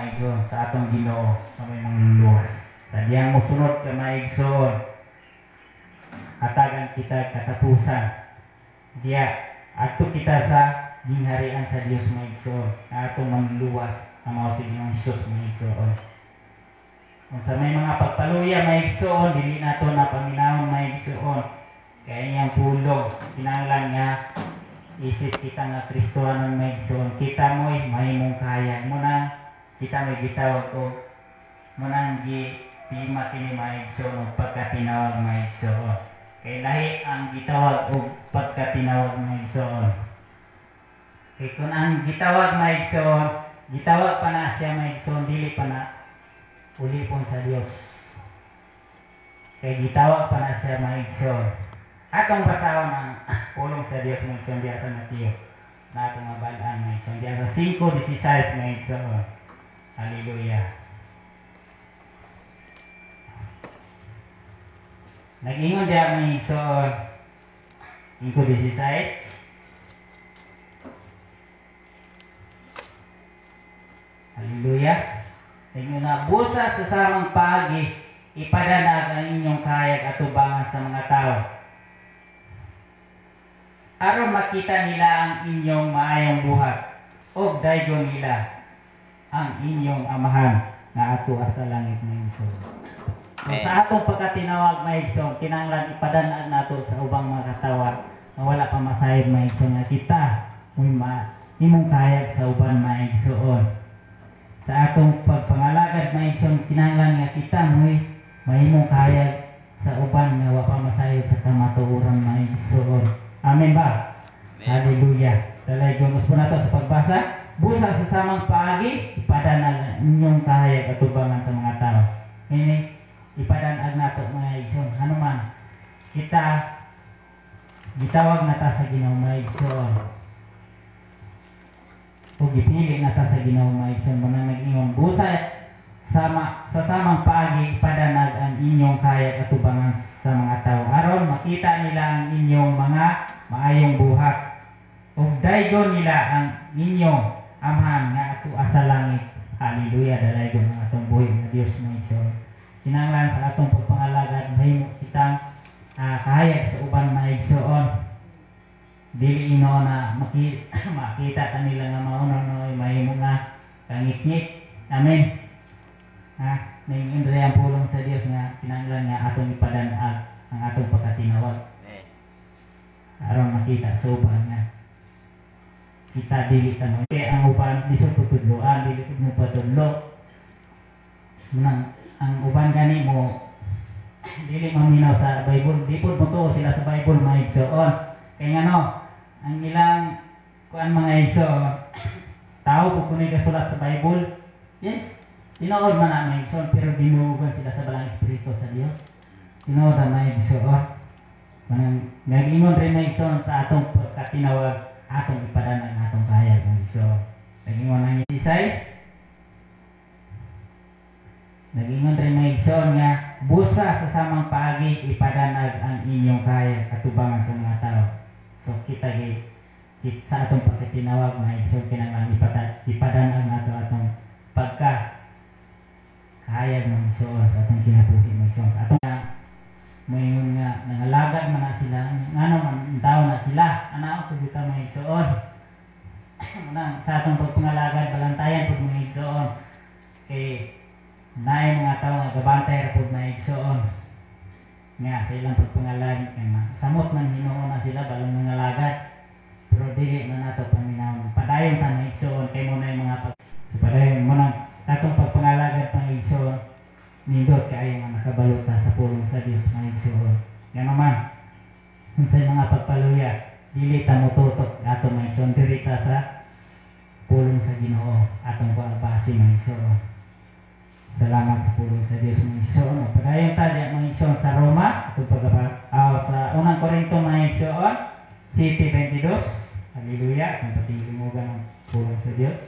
Igsoon sa atong Ginoo kami mangluluwas. Sa diyang mosunod ka mga igsoon, hatagan kita katapusan. Diya adto kita sa gingharian sa Dios, mga igsoon, nga atong manluluwas nga mao si Ginoong Hesus, mga igsoon. Kung sa may mga pagpaluya, mga igsoon, dili nato na paminawon, mga igsoon. Kaya niyang pulong, kinahanglan nga isip kita nga Kristohanon, mga igsoon, kita mo'y mahimong kaya mo na kita may gitawag o mo nang gi tima kini, mga igsoon, og pagkatinawag, mga igsoon. Kay lahi ang gitawag og pagkatinawag, mga igsoon. Kay kung ang gitawag, mga igsoon, gitawag pa na siya, mga igsoon, dili pa na ulipon sa Dios. Kay gitawag pa na siya, mga igsoon. Atong basahon ang pulong sa Dios, mga igsoon, diya sa Mateo na atong mabal-an, mga igsoon, diya sa 5:16, mga igsoon. Hallelujah. Nag-ingon diya, mga igsoon, 5:16. Hallelujah. Ingon na, busa sa samang paagi, ipadanag ang inyong kahayag at tubangan sa mga tao, aron makita nila ang inyong maayong buhat, og daygon nila ang inyong amahan na ato sa langit, mga igsoon. So, sa atong pagkatinawag, mga igsoon, kinahanglan ipadanag nato sa ubang mga katawa nga wala pa masayod, mga igsoon, nga kita mo'y imong kahayag sa uban, mga igsoon. Sa atong pagpangalagad, mga igsoon, kinahanglan nga kita mo'y mahimong kahayag sa uban nga wa pa masayod sa kamatuoran, mga igsoon. Amen ba? Amen. Hallelujah. Dalay gumus po nato sa pagbasa. Busa sa samang paagi, ipadanag inyong kahayag at tubangan sa mga tao. Meaning, ipadanag nato, mga igsoon. Ano man, kita gitawag na ta sa Ginoo, mga igsoon. O gipili na ta sa Ginoo, mga igsoon. Manang nag-ingon, busa sa samang paagi, ipadanag ang inyong kahayag at tubangan sa mga tao, aron makita nila ang inyong mga maayong buhat, ug daygon nila ang inyong amahan nga ato sa langit. Hallelujah. Dalaygon ang atong buhi nga Dios, mga igsoon. Kinahanglan sa atong pagpangalagad, mahimo kitang kahayag sa uban, mga igsoon. Dili ino na makita kanila nga mao no mahimo nga kangitngit. Amen. Ha, ning ang pulong sa Dios nga kinahanglan nga atong ipadanag ang atong pagkatinawag. Amen. Aron makita sa uban nga kita dili tanong. Kaya ang uban lisod pagtudloan, dili pud mo patudlo. Nang ang uban gani mo dili maminaw sa Bible, di pud motuo sila sa Bible, mga igsoon. Kay ngano, ang ilang kuan, mga igsoon, tao pud kuno'y kasulat sa Bible. Yes, tinuod man na, mga igsoon, pero dinugan sila sa Balang Espiritu sa Dios. Tinuod ang mga igsoon. Manang nag-ingon rin, mga igsoon, sa atong pagkatinawag, atong ipadanag ang atong kahayag, mga igsoon. Nag-ingon ang 16. Nag-ingon rin, mga igsoon, nga busa sa samang paagi, ipadanag ang inyong kahayag at tubangan sa mga tao. So kita gi sa atong pagkatinawag, mga igsoon, kinahanglan ipadanag nato atong pagka kahayag, mga igsoon, sa atong kinabuhi, mga igsoon. Sa atong moingon nga nangalagad man na sila, ngano man tao na sila, ana ako kita, mga igsoon. Unang sa atong pagpangalagad, balantayan pud, mga igsoon, kay naay mga tawo nga gabantay ra pud, mga igsoon, nga sa ilang pagpangalagad kay samot man hinuon na sila balong nangalagad, pero dili man nato paminawon. Padayon ta, mga igsoon, kay mo na yung mga pag so, padayon mo nang atong pagpangalagad, mga igsoon, nindot kaayo nga nakabalo ta sa pulong sa Dios, mga igsoon. Ngano man unsay mga pagpaluya, dili ta motutok ato, mga igsoon, diri ta sa pulong sa Ginoo atong base, mga igsoon. Salamat sa pulong sa Dios, mga igsoon. Padayon ta diya, mga igsoon, sa Roma atong pagkaba sa unang Korinto, mga igsoon, 7:22. Hallelujah. Atong patinglimugan ang pulong sa Dios.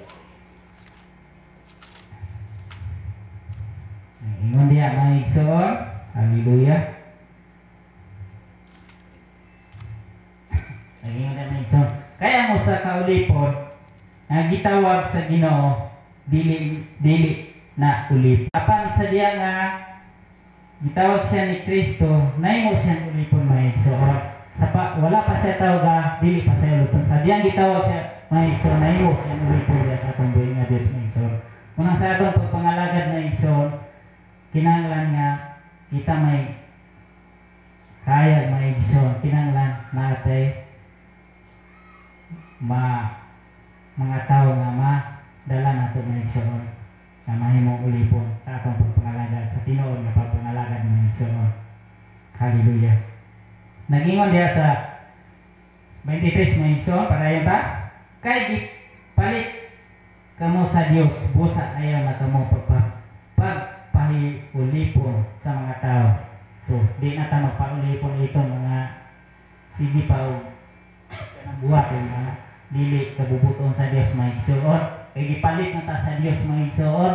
Ingon diya, mga igsoon. Hallelujah. Ingon diya, mga igsoon. Kaya mo sa kaulipon nga gitawag sa Ginoo, Dili dili na ulip. Apan sa diya nga gitawag siya ni Kristo, nahimo siyang ulipon, mga igsoon. Wala pa siya tawag, dili pa siya ulipon. Sa diyang gitawag siya, mga igsoon, nahimo siyang ulipon diya sa atong buhi nga Dios, mga igsoon. Unang sa atong pagpangalagad na igsoon, kinahanglan nga kita may kaya, mga igsoon, kinahanglan natin ma mga tao nga madala nato, mga igsoon, na mahimong ulipon sa atong pagpangalagad, sa tinuod nga pagpangalagad, mga igsoon. Hallelujah. Nagingon diha sa 23, mga igsoon, padayon ta, kay gipalit kamo sa Dios, busa ayaw na kamo pagpahiulipon sa mga tao. So di na ta magpaulipon itong mga sige pa og kanang buhat o mga dili kabubuton sa Dios, mga igsoon. Kay gipalit na ta sa Dios, mga igsoon.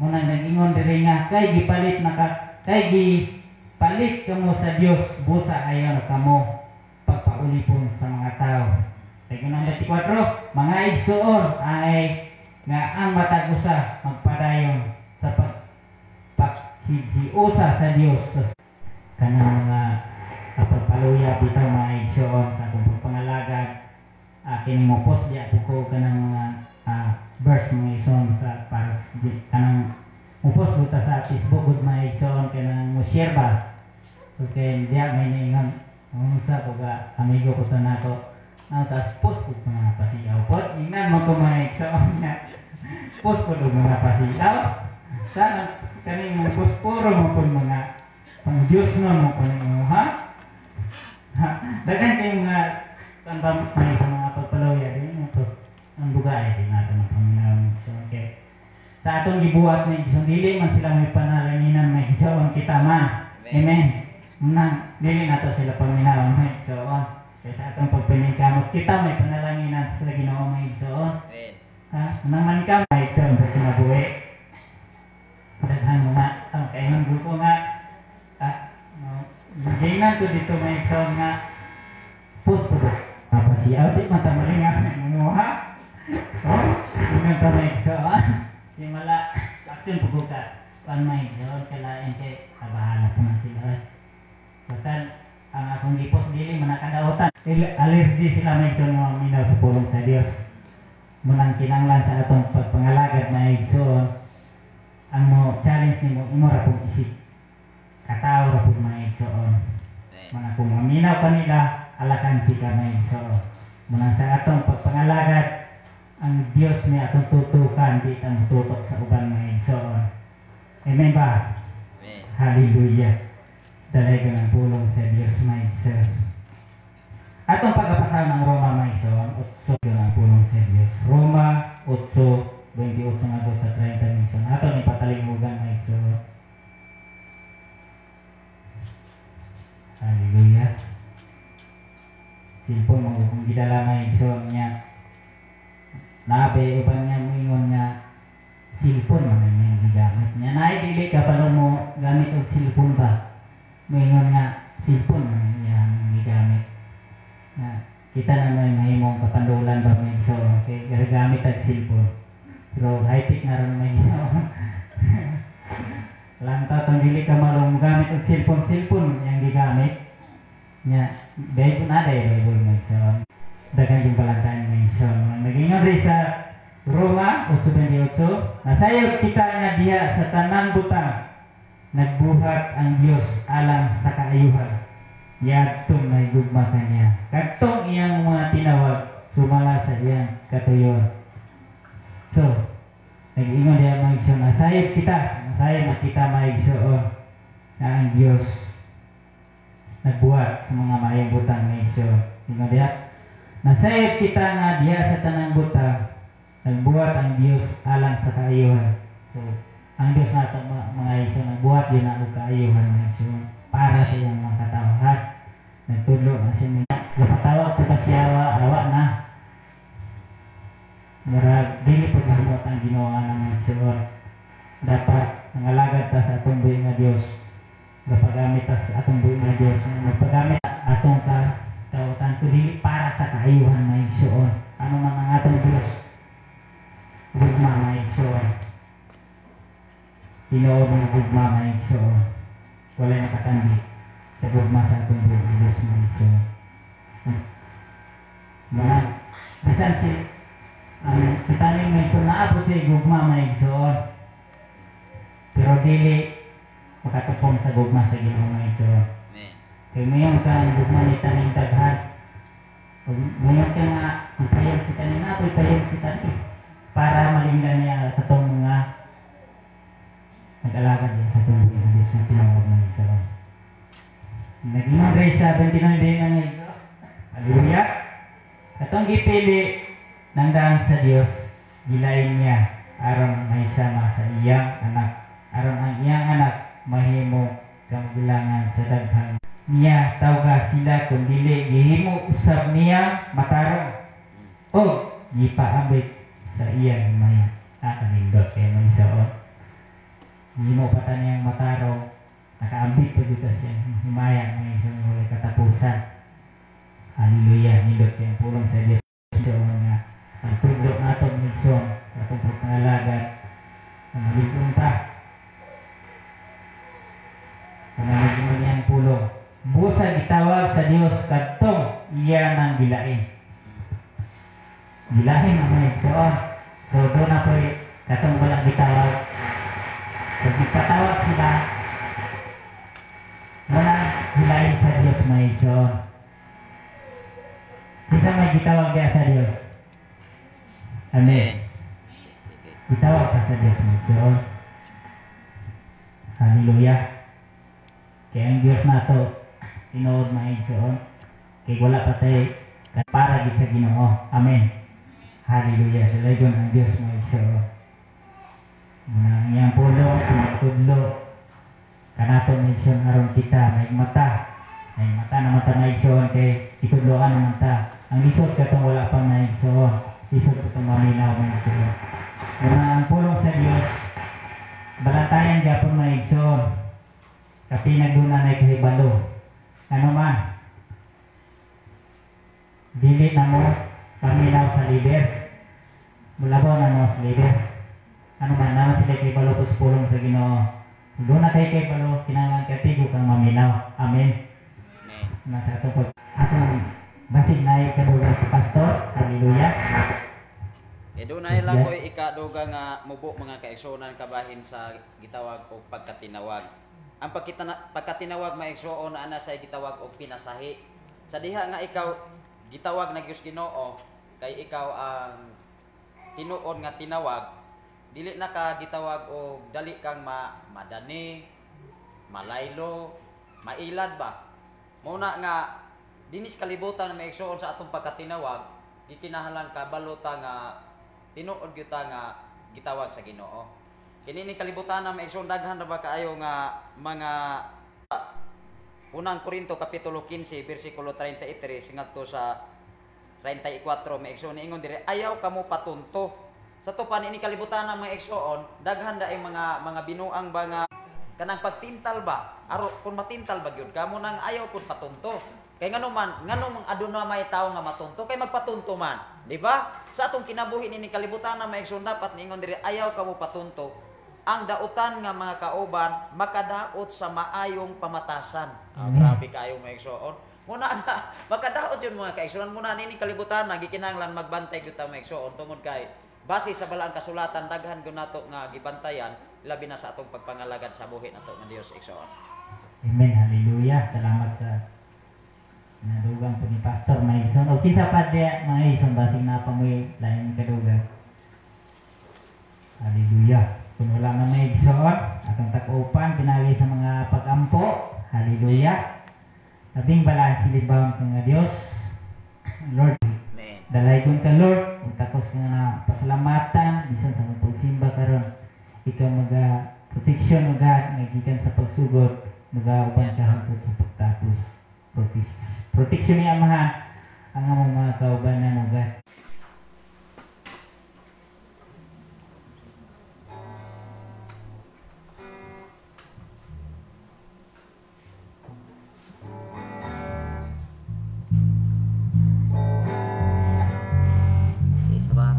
Munang nag-ingon diri nga kay gipalit na ka, kay gipalit kamo sa Dios, busa ayaw na kamo pagpaulipon sa mga tao. Kay kunang 24, mga igsoon, ay nga ang matag usa magpadayon sa pagpakighiusa sa Dios sa kanang mga pagpaluya bitaw, mga igsoon, sa akong pagpangalagad. Kini mo post diya po ko kanang mga verse, mga igsoon, sa para kanang mo post buta sa Facebook gud, mga igsoon, kanang mo share ba. So kay diya may niingon unsa ko ka amigo ko to nako ang sa post ko mga pasiyaw pod. Ingnan mo ko, mga igsoon, nga post ko og mga pasiyaw sana kaning mo post puro mo pud mga pang Diyos no mo kuno mo ha. Daghan kay mga kanbam may sa mga pagpalawya din mo to ang bugay di nato ng Panginoon. So okay, sa atong gibuhat ni so dili man sila may panalanginan, may igsoon, kita man. Amen. Nang dili nato sila paminaon, may igsoon. Kaya sa atong pagpaningkamot, kita may panalanginan sa Ginoo, may igsoon. Amen. Ha, nang man ka, may igsoon, sa kinabuhi daghan mga ang kaingon grupo nga no, giingnan ko dito, may igsoon, nga post ko ba pasiyaw di man ta malinga mo ha. Oh, ingon ta, may igsoon, di mala action po ka pan, may igsoon, kalain kay kabahala ko man sila. Total ang akong gipos dili man nakadaotan. Allergy sila, may igsoon, nga maminaw sa pulong sa Dios. Munang kinanglan sa atong pagpangalagad, may igsoon, ang mo challenge nimo imo ra pong isip katao ra pud, mga igsoon. Amen. Mga kung maminaw pa nila, alakan si ka, mga igsoon. Munang sa atong pagpangalagad, ang Dios may atong tutukan, di ta motutok sa uban, mga igsoon. Amen ba? Amen. Hallelujah. Dalay ka ng pulong sa Dios, mga igsoon. Atong pagkapasahan ng Roma, mga igsoon, 8 ng pulong sa Dios. Roma 8:28 nga sa 30, mga igsoon. Ato ni patalingugan, mga igsoon. Hallelujah. Silpon mo kung gidala, mga igsoon, niya. Nabe uban nga moingon nga silpon man ang iyang gigamit niya. Naay dili ka palo mo gamit og silpon ba? Moingon nga silpon man ang iyang gigamit. Na kita na may mahimong kapandulan ba, mga igsoon, kay gagamit og silpon. Pero high-tech na ron, mga igsoon. Lang ta tong dili ka marunong gamit og silpon, silpon iyang gigamit. Nya, Bible na day Bible, mga igsoon. Daghang yung balantayan, mga igsoon. Nagingon rin sa Roma 8:28, nasayod kita nga diha sa tanang butang nagbuhat ang Dios alang sa kaayuhan yadtong nahigugma kaniya kadtong iyang mga tinawag sumala sa iyang katuyon. So nag-ingon diha, mga igsoon, nasayod kita, nasayod na kita, mga igsoon, na ang Dios nagbuhat sa mga maayong butang, mga igsoon. Ingon diha, nasayod kita nga diha sa tanang butang nagbuhat ang Dios alang sa kaayuhan. So ang Dios nato, mga igsoon, nagbuhat yun na og kaayuhan, mga igsoon, para sa iyang mga katawhan. Nagtudlo na siya niya. Gapatawag ko pa siya, awa, awa na. Murag dili pud mahimot ang Ginoo ang mga igsoon. Dapat nangalagad ta sa atong buhi nga Dios. Gapagamit ta sa atong buhi nga Dios. Magpagamit atong katawhan ko dili para sa kaayuhan, mga igsoon. Ano man ang atong Dios. Gugma, mga igsoon. Tinuod nga gugma, mga igsoon. Wala nakatandi sa gugma sa atong buong Diyos, mga igsoon. Mga bisan si ang si taning, mga igsoon, naabot sa gugma, mga igsoon. Pero dili makatupong sa gugma sa Ginoo, mga igsoon. Amen. Kay ngayon ka ang gugma ni taning daghan. Ug ngayon ka nga ang payag si taning, apoy payag si taning para malinggan niya katong mga nag-alagad niya sa atong buong Diyos na tinawag, mga igsoon. Nag-ingon rin sa 29 din, mga igsoon. Hallelujah. Katong gipili ng daan sa Dios, gilain niya aron may sama sa iyang anak, aron ang iyang anak mahimo kamagulangan sa daghan niya tawga sila kung dili gihimo usab niya matarong o gipaambit sa iyang himaya. Ah, kanindot kay may saon. Gihimo pa ta niyang matarong, nakaambit pa gyud ta sa iyang himaya, mga igsoon, walay katapusan. Hallelujah. Nindot kay ang pulong sa Dios nga ang tudlo nato, mga igsoon, sa atong pagpangalagad na maging ta. Kung naging niyang pulong, busa gitawag sa Dios kadtong iya nang gilain. Gilain ang mga igsoon. So doon na po katong walang gitawag. Pag gipatawag sila, wala gilain sa Dios, mga igsoon. Kinsa may gitawag diya sa Dios? Amen. Gitawag ka sa Dios, mga igsoon. Hallelujah. Kaya ang Dios nato tinuod, mga igsoon. Kay wala pa tay para gid sa Ginoo. Amen. Hallelujah. Dalaygon ang Dios, mga igsoon. Mga ang iyang pulong, tudlo kanato, mga igsoon, aron kita may mata. May mata na mata, mga igsoon, kay itudloan naman ta. Ang lisod katong wala pa, mga igsoon. Lisod katong maminaw, mga igsoon. Mga ang pulong sa Dios balantayan gyapon, mga igsoon. Kapinag duna na kahibalo. Ano man, dili na mo paminaw sa leader. Mulabaw na mo sa leader. Ano man, naman sila kay balo sa pulong sa Ginoo. Kung doon na tayo kay balo, kinahanglan katigo kang maminaw. Amen. Amen. Nasa atong pag atong basig na ikadugan si pastor. Hallelujah. E doon na lang ko'y ikaduga nga mubo, mga kaigsuonan, kabahin sa gitawag og pagkatinawag. Ang pagkatinawag, mga igsuon, ana sa gitawag og pinasahi. Sa diha nga ikaw gitawag na Dios Ginoo, kay ikaw ang tinuod nga tinawag, dili na ka gitawag og dali kang madani, malaylo, mailad ba. Muna nga dinis kalibutan, mga igsuon, sa atong pagkatinawag, gikinahanglan kabalo ta nga tinuod gyud ta nga gitawag sa Ginoo. Kini ni kalibutan na, mga igsoon, daghan na ba kaayo nga mga Unang Korinto kapitulo 15 bersikulo 33 ngadto sa 34, mga igsoon, niingon diri, "Ayaw kamo patunto." Sa to pa ni kalibutan ng mga igsoon, daghan daay mga binuang ba nga kanang pagtintal ba, aro kung matintal ba gyud kamo nang ayaw pud patunto. Kay ngano man, ngano mang aduna may tawo nga matunto, kay magpatunto man, di ba? Sa atong kinabuhi nini kalibutan na, mga igsoon, dapat niingon diri, "Ayaw kamo patunto. Ang dautan nga mga kauban makadaot sa maayong pamatasan." Ah, Amen. grabe kaayo, mga igsoon. Muna na makadaot yun, mga kaigsoon. Muna nini kalibutan na gikinahanglan magbantay gyud ta, mga igsoon, tungod kay base sa balaang kasulatan daghan gyud nato nga gibantayan, labi na sa atong pagpangalagad sa buhi nato nga Dios, igsoon. Amen. Hallelujah. Salamat sa nadugang po ni Pastor Maison. O kinsa pa diya, mga igsoon, basig na pa mo'y lain kadugang. Hallelujah. Kung wala na, mga igsoon, atong tag-upan, pinagi sa mga pag-ampo. Hallelujah. Labing balaan silibang ka nga Dios. Lord, Amen. dalaygon ka, Lord. Ug takos ka nga pasalamatan bisan sa mga pagsimba karon. Ikaw maga protection o God nga gikan sa pagsugod magauban Yes, ka Lord. hangtod sa pagtapos. Protection ni Amahan ang among mga kaubanan o God. Sa isa ba?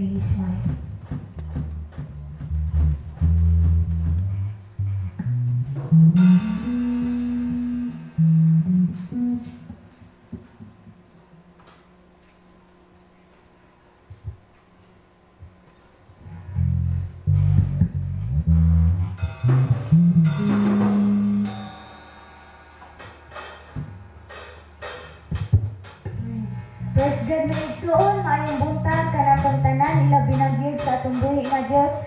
Jerry Ismail. Praise God, mga igsoon, maayong buntag kanatong tanan, ilabi na gyud sa atong buhi nga Dios.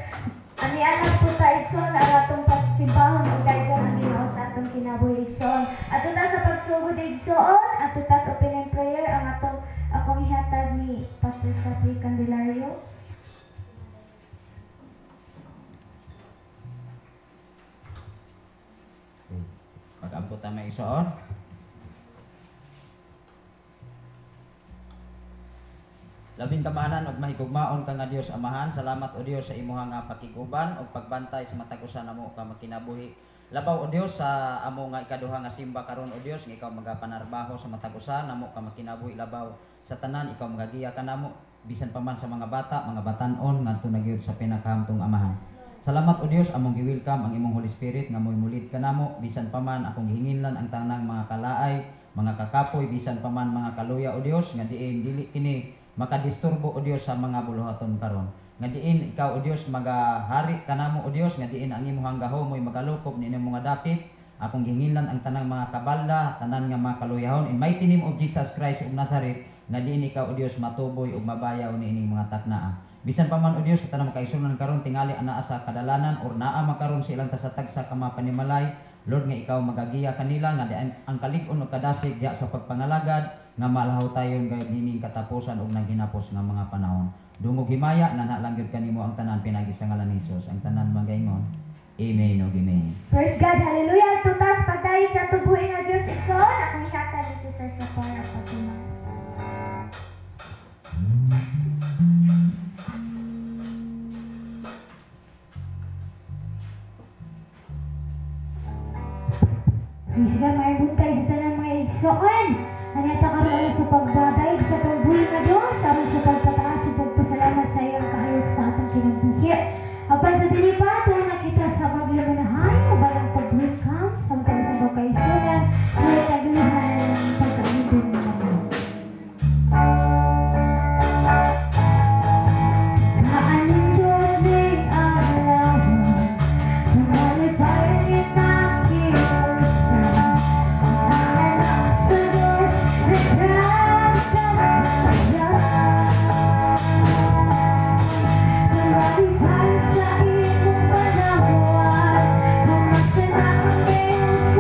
Ani anak po sa igsoon ang atong pagsimbahon ug guidon ang Ginoo sa atong kinabuhi, igsoon. Ato ta sa pagsugod, igsoon, ato ta sa opening prayer ang atong akong ihatag ni Pastor Sapri Candelario. Pag-ampo ta mga igsoon. Labing kamahanan ug mahigugmaon ka nga Dios Amahan, salamat o Dios sa imuha nga pakiguban ug pagbantay sa matag usa namo ka makinabuhi. Labaw o Dios sa amo nga ikaduha nga simba karon o Dios, nga ikaw magapanarbaho sa matag usa namo ka makinabuhi, labaw sa tanan ikaw magagiya kanamo bisan pa man sa mga bata, mga batan-on ngadto na gyud sa pinakahamtong Amahan. Salamat o Dios, among gi-welcome ang imong Holy Spirit nga moy mulid kanamo bisan pa man akong gihinginlan ang tanang mga kalaay, mga kakapoy, bisan pa man mga kaluya o Dios, nga diin dili kini makadisturbo o Dios sa mga buluhaton karon. Nga diin ikaw o Dios magahari kanamo o Dios, nga diin ang imong gahom moy magalukop nining mga dapit. Akong gihinginlan ang tanang mga kabalda, tanan nga mga kaluyahon, in mighty name of Jesus Christ of Nazareth, nga diin ikaw o Dios matuboy ug mabayaw niining mga taknaa. Bisan pa man o Dios sa tanang makaigsuonan karon tingali anaa sa kadalanan or naa makaron sa ilang tasatagsa ka mga panimalay, Lord, nga ikaw magagiya kanila nga diin ang kalig-on ug kadasig diha sa pagpangalagad nga malahaw tayon gayud nining katapusan ug naghinapos nga mga panahon. Dungog himaya nga na lang gyud kanimo ang tanan pinagi sa ngalan ni Hesus. Ang tanan magaingon. Amen ug amen. Praise God, hallelujah. Tutas pagdayon sa tubuhin nga Dios igsoon, akong ihatag ni Cesar sa para patuman. Praise God, maayong buntag sa tanang mga igsoon. Aneta karon sa pagdadayeg sa atong buhi nga Dios aron sa pagpataas ug pagpasalamat sa iyang kahayop sa atong kinabuhi. Apan sa dili pa tuo na kita sa paglimunahan uban ang pag-welcome sa matag usa ka kaigsuonan sa kaguluhan ng pagkaanindot ng mga. Kaanindot ni adlaw, malipay ni takiusa, anak sa Diyos, nagkakasadya. Malipay sa imong panahon, kung masanang sa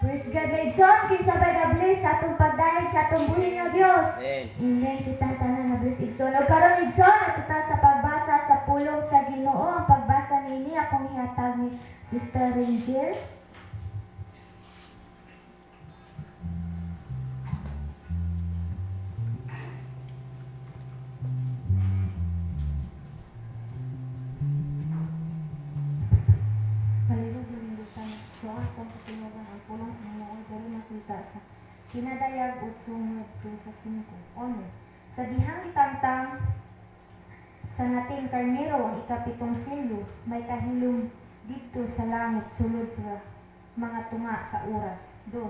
Praise God, mga igsoon, kinsa bay na-bless sa atong pagdayeg sa atong buhi nga Dios. Amen. Amen. Kita tanan na bless, igsoon. Ug karon, igsoon, adto ta sa pagbasa sa pulong sa Ginoo. Ang pagbasa niini akong ihatag ni Sister Ranger. Palihog manindot so atong katinawan ang pulong sa Ginoo diri makita sa Kinadayag 8:1 sa 5. Ono. Sa dihang gitangtang sa nating karnero ang ikapitong selyo, may kahilom didto sa langit sulod sa mga tunga sa oras. 2.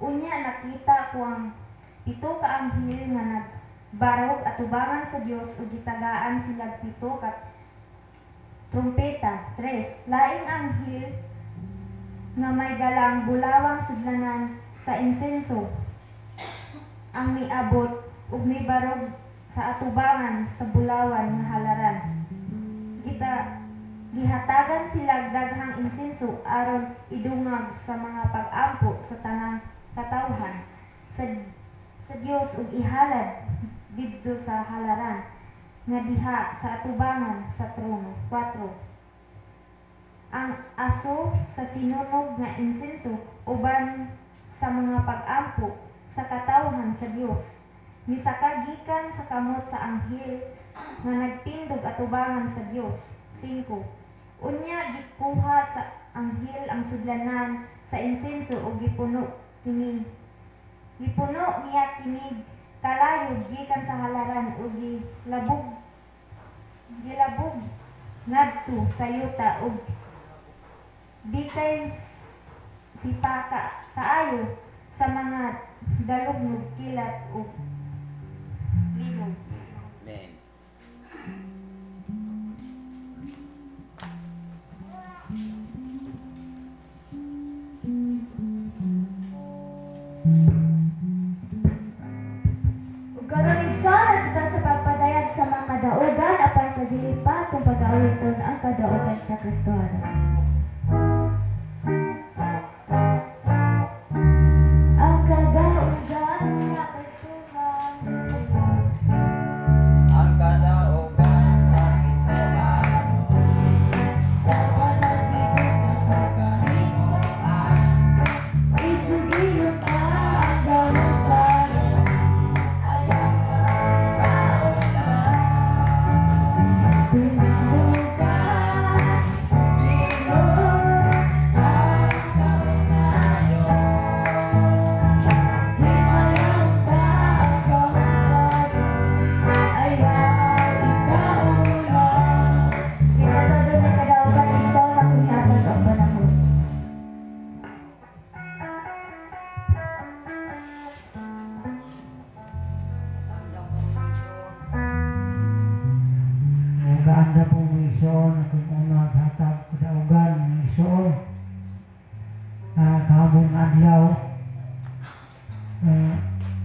Unya nakita ko ang 7 ka anghel nga nagbarog atubangan sa Dios ug gitagaan sila 7 ka trumpeta. 3. Laing anghel nga may dalang bulawang sudlanan sa insenso ang miabot ug mibarog sa atubangan sa bulawan nga halaran. Gihatagan sila daghang insenso aron idungag sa mga pag-ampo sa tanang katawhan sa Dios ug ihalad didto sa halaran nga diha sa atubangan sa trono. 4. Ang aso sa sinunog nga insenso uban sa mga pag-ampo sa katawhan sa Dios misaka gikan sa kamot sa anghel nga nagtindog atubangan sa Dios. 5. Unya gikuha sa anghel ang sudlanan sa insenso ug gipuno kini. Gipuno niya kini kalayog gikan sa halaran ug gilabog ngadto sa yuta ug dikay sipaka kaayo sa mga dalugnog, kilat ug linog. Amen. Ug karon, igsoon, adto ta sa pagpadayag sa mga kadaugan apan sa dili pa kung pag-awiton ang kadaugan sa Kristohanon. Ang kadaugan sa Kristohanon. Ang kadaugan sa Kristohanon Sa panagmigos ng pagkalimuan. Isugiyon pa ang gahom sa'yo. Ayaw Tinawag sa Ginoo ang gahom sa'yo. Himayaon ta ang gahom sa Diyos. Ayaw ikaula. Isa pa doon sa kadaugan, igsoon, akong ihatag ang panahon. Mugaanda po mga igsoon, akong una hatag kadaugan mga igsoon. Kahapon nga adlaw,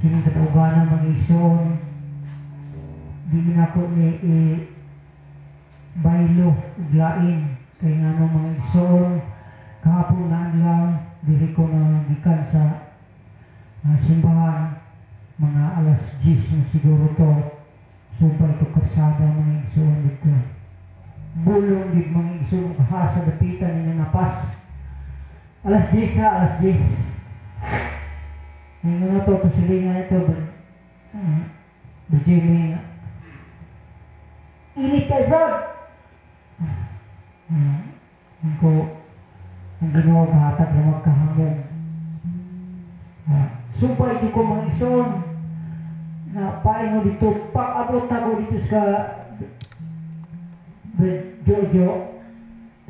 kining kadauganan mga igsoon, di nako ni baylo ug lain kay ngano mga igsoon, kahapon nga adlaw diri ko na gikan sa simbahan mga alas 10 na siguro to. Subay ko karsada mga igsoon dito. Bulong gid mga igsoon kahasa dapitan ni napas. Alas 10 sa alas 10. Ngayon na to, pasilingan ito, Jimmy, init kay Brad! Ko, ang Ginoo kahatag na magkahamog. Subay di ko mga igsoon, na paingo dito, pag-abot ako dito sa Jojo,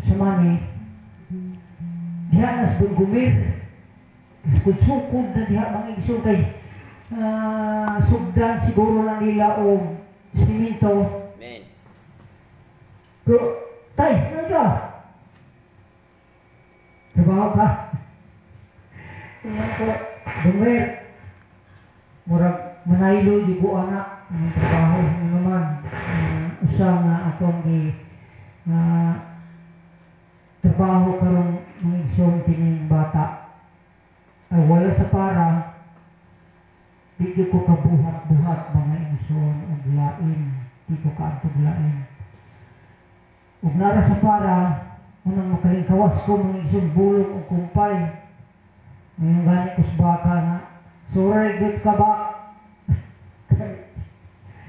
sa Mani, diha na sa Gumir, sukod-sukod na diha mga igsoon kay sugdan siguro na nila og simento. Amen. Pero, tay, ano ka? Trabaho ka? Tingnan ko, Gumir, murag manaylo di ko anak ang trabaho nga naman. Usa nga akong gi trabaho karon mga igsoon kining bata. Nara sa para, di ko kabuhat-buhat mga igsoon og lain, di ko kaantog lain. Ug nara sa para, unang makalingkawas ko mga igsoon bulong og kumpay. Ngayon gani ko sa baka na, suray good ka ba?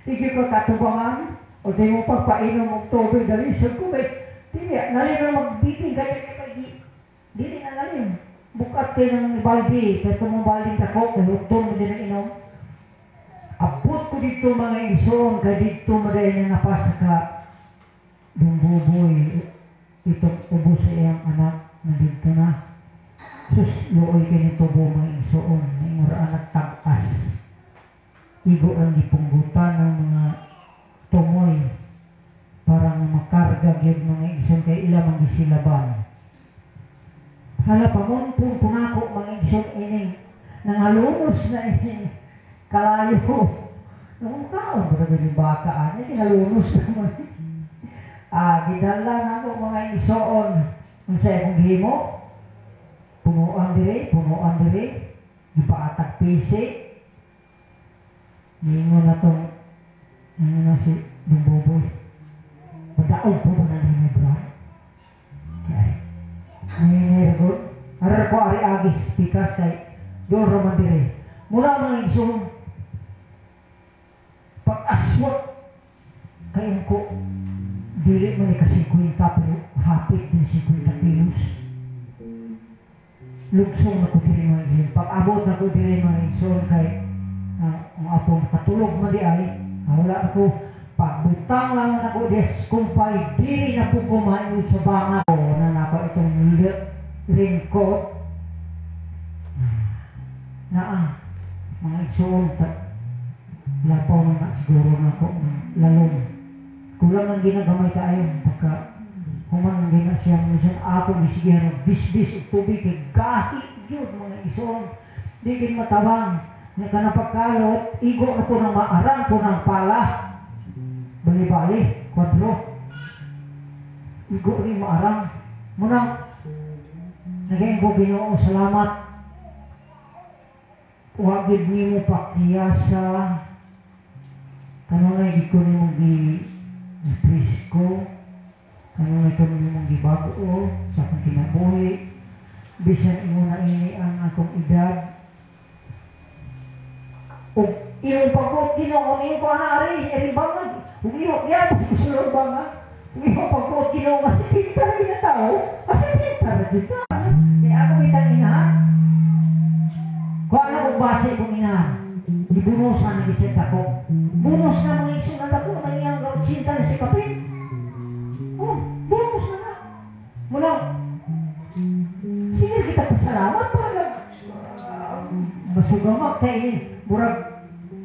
Di ko katubangan, o di mo pagpainom og tubig, dalisod ko kay, dili, nalin na magbibing, kaya kay dili na nalin. Bukat kay ng baldi, kay tumong baldi dako, kay hukton mo din ang inom. Abot ko dito mga igsoon, kay dito maday na napasa ka dumbuboy, itong ubo sa iyang anak na dito na. Sus, luoy kay ni tubo mga igsoon, na anak tag-as. Igo ang gipunggutan ng mga tumoy para nga makarga gyud mga igsoon kay ila man gisilaban. Hala, pamuntong punako mga igsoon ining nangalunos na ining kalayo. Nung kaon ba naman yung baka, ano, kinalunos naman. Gidala na ako mga igsoon. Ang sa akong gihimo, punuan dire, gipaatag pisi. Ningon na tong, ningon na si Dumboboy. Padaog po ba na ni bro? Okay. Ningon, arar ko ari agis, pikas kay doon raman dire. Mula mga igsoon, pag-aswat kayong ko, dili mo ni ka 50 pero hapit din 50 kilos. Lugsong na ko diri mga igsoon. Pag-abot na ko diri mga igsoon kay ang atong katulog man di ay, wala ako, pagbutang lang ako des kumpay, diri na po kumain sa banga. O, na nako itong raincoat. Naa, mga igsoon, lapaw na na siguro na ako, lalong. Kulang ang ginagamay kaayo, pagka human ang gina siya, minsan ako gisigihan ng bisbis o tubig, kay gahi yun mga igsoon, di kin matabang. Nga ka napagkalot, igo na po ng maarang po ng pala. Bali-bali, kwadro. Igo rin maarang. Munang, nagayin ko Ginoo, salamat. Wagid nimo pakiyasa. Kanunay gid ko nimong gi-presko. Kanunay ko nimong gibago sa akong kinabuhi. Bisan imo na ini ang akong edad. O imong pagbuot Ginoo, imo ko ana ari, ari bangag. Ug imo gyud sa kusulod bangag. Ug imong pagbuot Ginoo nga si tinta ra gid tao, asa tinta ra jud ta. Kay ako bitang ina. Kuha na og base kong ina. Gibunosan na gid siya dako. Bunos na mga igsoon na dako nang iyang cinta na si kapit. Oh, bunos na na. Mula sige kita pasalamat para masugamak kay murag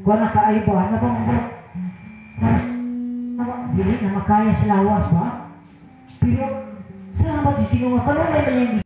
kuha na kaayo ba na bang dili na makaya sa lawas ba? Pero salamat sa Ginoo kanunay man niyang